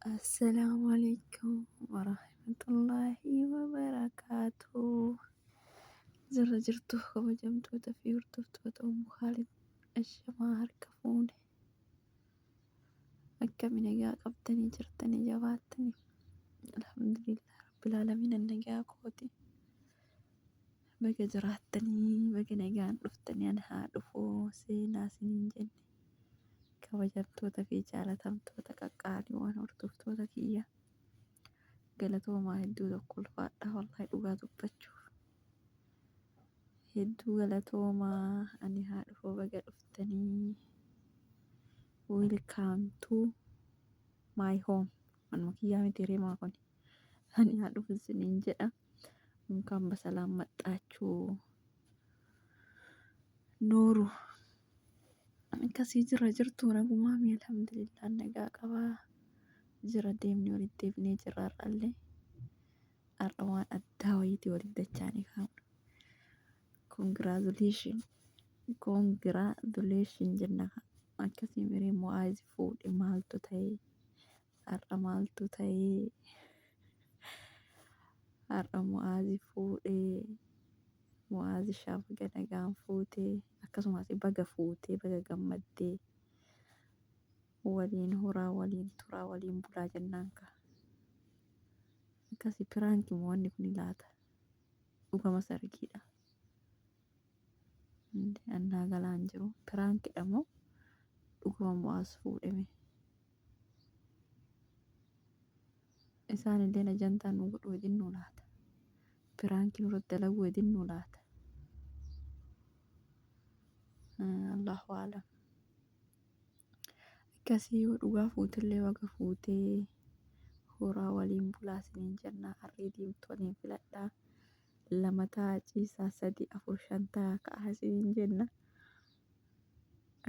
Assalaamu alaikum warahmatullaahi wabarakaatuh. Jirra jirtu kabajamtoota fi hordoftoota Ummu Khaalid ashamaa harka fuune. Akkami nagaa qabdanii jirtanii jabaattanii? Alhamdulillah rabbil aalamiin an nagaa kooti. Baga jiraattanii baga nagaan dhuftanii an haa dhufu seenaa isiniin jenne. Kabajamtoota fi jaalatamtoota qaqqaaliiwwan hordoftoota kiyya galatoomaa hedduu tokko ulfaadha wallahi dhugaa dubbachuuf hedduu galatoomaa ani haa dhufuu baga dhuftanii. Welcome to my home. Manuma kiyyaa miti reemaa kuni ani haa dhufu isiniin jedha. Unkaan basalaan maxxaachuu nooru. Akkasii jira jirtuu nagumaa mi alhamdulillah nagaa qabaa jira deemni walitti deebinee jirra har'allee har'a waan addaa wayiitii walitti dachaanii kaa'u. Congratulation congratulation jenna akkasii miree Mu'aazi fuudhe maaltu ta'e har'a maaltu ta'e har'a Mu'aazi fuudhee Mu'aazishaa baga nagaan fuute akkasumas baga fuutee baga gammaddee waliin horaa waliin turaa waliin bulaa jennaan kaa. Akkasii piraanki moo wanni kun laata? Dhugama sargiidha. Annaa galaan jiru piraankidha moo dhuguma Mu'aaz fuudheme? Isaan illee ajantaa nu godhu wajjin nu laata? Piraankii nurratti dalaguu wajjin nu laata? Allahu a'lam. Akkasii yoo dhugaa fuutellee baga fuutee horaa waliin bulaa isiniin jenna. Harree diimtuu waliin filadhaa. Lama ta'a ciisaa sadi afur shan ta'a ka'aa isiniin jenna.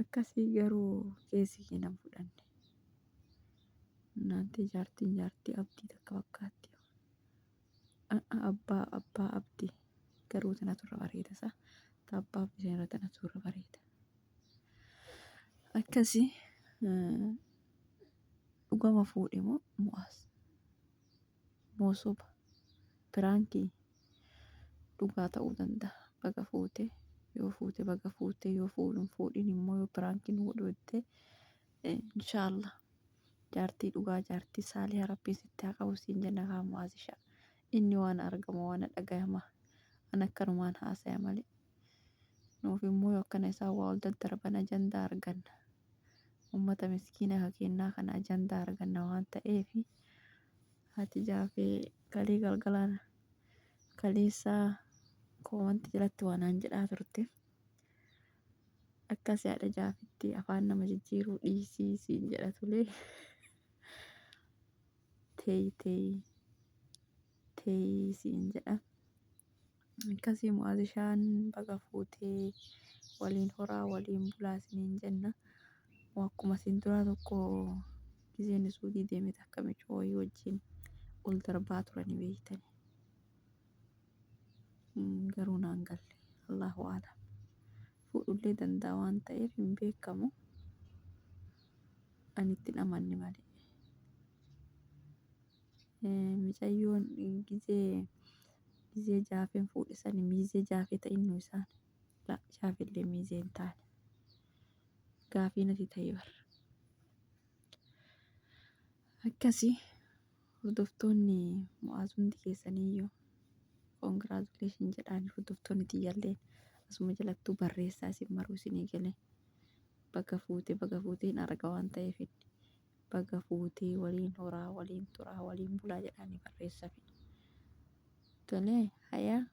Akkasii garuu keessi kee nan fudhanne. Naantee jaartiin jaartii abdii takka fakkaatti. Abbaa abbaa abdii garuu tanatu irra bareeda isaa. Ta abbaa abdii sana irra tanatu irra bareeda. Akkasii dhugama fuudhe moo Mu'aaz moo soba piraankii dhugaa ta'uu danda'a. Baga fuute yoo fuute baga fuute yoo fuudhu hin fuudhin immoo yoo piraankii nu godhu jettee inshaallah jaartii dhugaa jaartii saaliha rabbiin sitti haa qabu siin jenna kaa Mu'aazisha. Inni waan argama waan dhagayama an akkanumaan haasaya malee. Nuuf immoo yoo akkana isaan waa ol daddarban ajandaa arganna. Ummata miskiina ka kennaa kana ajandaa arganna waan ta'eef haati jaafee kalii galgalaan kaleessaa koomanti jalatti waan naan jedhaa turte. Akkas haadha jaafitti afaan nama jijjiiruu dhiisii siin jedha ture. Teey teey teey siin jedha. Akkasii Mu'aazishaan baga fuutee waliin horaa waliin bulaa isiniin jenna. Akkuma isin duraa tokko gizeen suudii deeme takka micoo wayii wajjin ol darbaa turani beektani. Garuu naan galle. Allahu a'lam. Fuudhullee danda'a waan ta'eef hin beekamu. Ani itti hin amanne malee. Micayyoon gizee gizee jaafeen fuudhe sani miizee jaafee ta'innu isaan. La jaafillee miizee hin taane. Gaafii natti ta'e bar. Akkasii hordoftoonni Mu'aaz hundi keessaniyyuu congratulation jedhaan hordoftoonni tiyyalleen asuma jalattuu barreessaa isin maruu isinii galee baga fuute baga fuutee hin arga waan ta'eef inni baga fuutee waliin horaa waliin turaa waliin bulaa jedhaanii barreessafi. Tolee hayaa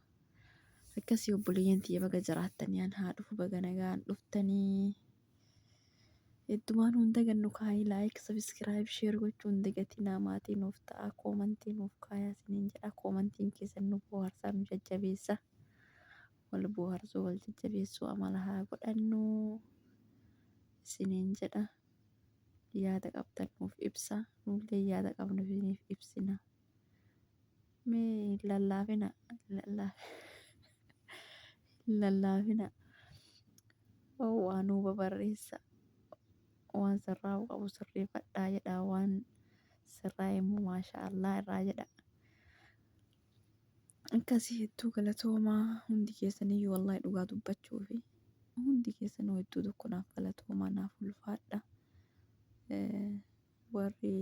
akkasii obboleeyyan tiyya baga jiraattanii an haa dhufu baga nagaan dhuftanii. Heddumaan hunda gannu kaayii like subscribe share gochuu hin dagatinaa maatii nuuf ta'a koomantii nuuf kaayaa isiniin jedha koomantiin keessan nu bohaarsaa nu jajjabeessa wal bohaarsuu wal jajjabeessuu amala haa godhannu isiniin jedha yaada qabdan nuuf ibsa nullee yaada qabnu isiniif ibsina mee hin lallaafina hin lallaafina waa nuu babarreessa waan sirraa'uu qabu sirreeffadhaa jedha waan Sirraa immoo maashaa Allah irraa jedha. Akkasii hedduu galatoomaa hundi keessaniyyuu wallaahi dhugaa dubbachuufi hundi keessanuu hedduu tokko naaf galatoomaa naaf ulfaadha. Warri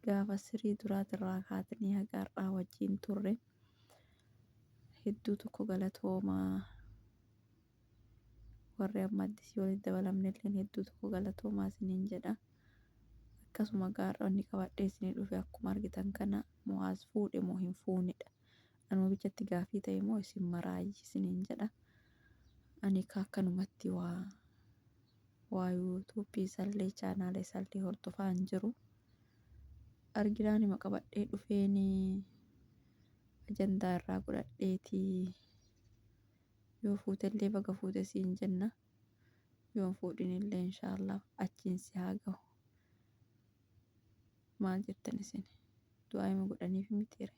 gaafa sirii duraatirraa kaatanii haga har'aa wajjin turre hedduu tokko galatoomaa. Warri amma addisii walitti dabalamnelleen hedduu tokko galatoomaa isiniin jedha. Akkasuma gaarra inni qabadhee isinii dhufe akkuma argitan kana Mu'aaz fuudhe moo hin fuunedha. Anuma bichatti gaafii ta'e moo isin maraayyi isiniin jedha. Ani ka akkanumatti waa waa yuutuubii isallee chaanaala isallee hordofaa hin jiru. Arginaan hima qabadhee dhufeen ajandaa irraa godhadheetii yoo fuutellee baga fuute siin jenna. Yoo hin fuudhinillee inshaallah achiin si haa gahu. Maal jettan isin? Du'aa'ima godhaniif mitiire?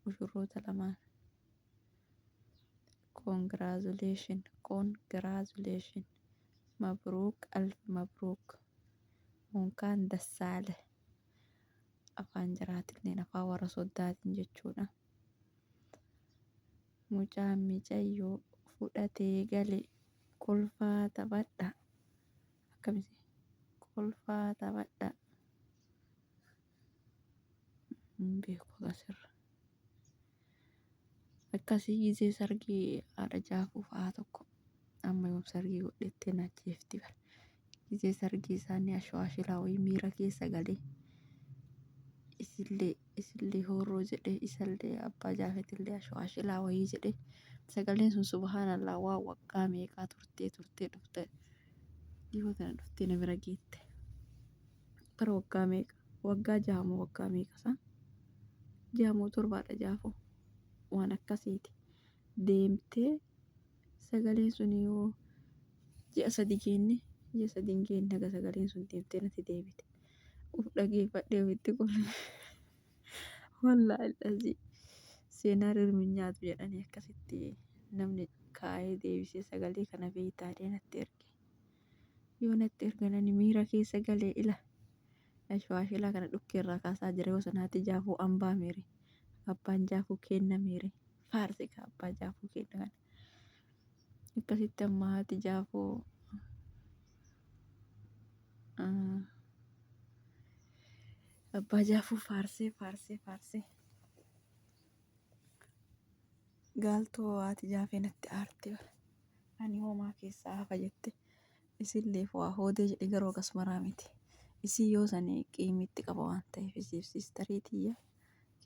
Mushurroota lamaan. Congratulation, congratulation. Mabruuk, alf mabruuk. Unkaan dassaale. Afaan jaraatilleen afaan warra soddaatiin jechuudha. Mucaan micayyoo fudhatee gale kolfaa taphadha. Akkamisi? Kolfaa taphadha. Hin beeku akkasirra. Akkasii gizee sargii haadha jaafuu fa'aa tokko amma yoom sargii godhettee na ajjeefti bara. Gizee sargii isaanii ashawaa wayii miira keessa galee isillee isillee horroo jedhee isallee abbaa jaafetillee ashawaa wayii jedhee sagaleen sun subhaanallah waan waggaa meeqaa turtee turtee dhufte dhihoo tana dhuftee na bira geette. Bara waggaa meeqa waggaa jahamoo waggaa meeqa isaa jahamoo torbaadha jaafoo waan akkasiiti. Deemtee sagaleen sun yoo ji'a sadi geenne ji'a sadi hin geenne haga sagaleen sun deemtee natti deebite. Uf dhageeffadhee ofitti kolfe. Wallaahi dhazii seenaa rirmi hin nyaatu jedhanii akkasitti namni kaa'ee deebisee sagalee kana beeytaadhee natti erge. Yoo natti ergan ani miira keessa galee ila ashwaashilaa kana dhukkee irraa kaasaa jira yoo sanaatti jaafuu ambaa meere abbaan jaafuu kenna meere faarse ka abbaa jaafuu kenna kana. Akkasitti amma haati jaafuu abbaa jaafuu faarsee faarsee faarsee gaaltoo haati jaafee natti aarte ani homaa keessaa hafa jette isillee waa hoodee jedhe garuu akkas maraa miti. Isii yoo sani qiimitti qaba waan ta'eef isiif siistarii tiyya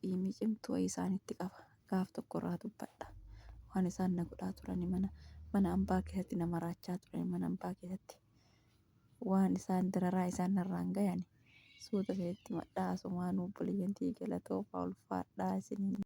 qiimii cimtuu wayii isaanitti qaba. Gaaf tokko irraa dubbadha. Waan isaan na godhaa turani mana mana ambaa keessatti na maraachaa turani mana ambaa keessatti waan isaan dararaa isaan narraan gayani suuta isinitti madhaa asumaan obboleeyyan tiyya galatoomaa ulfaadhaa isiniin.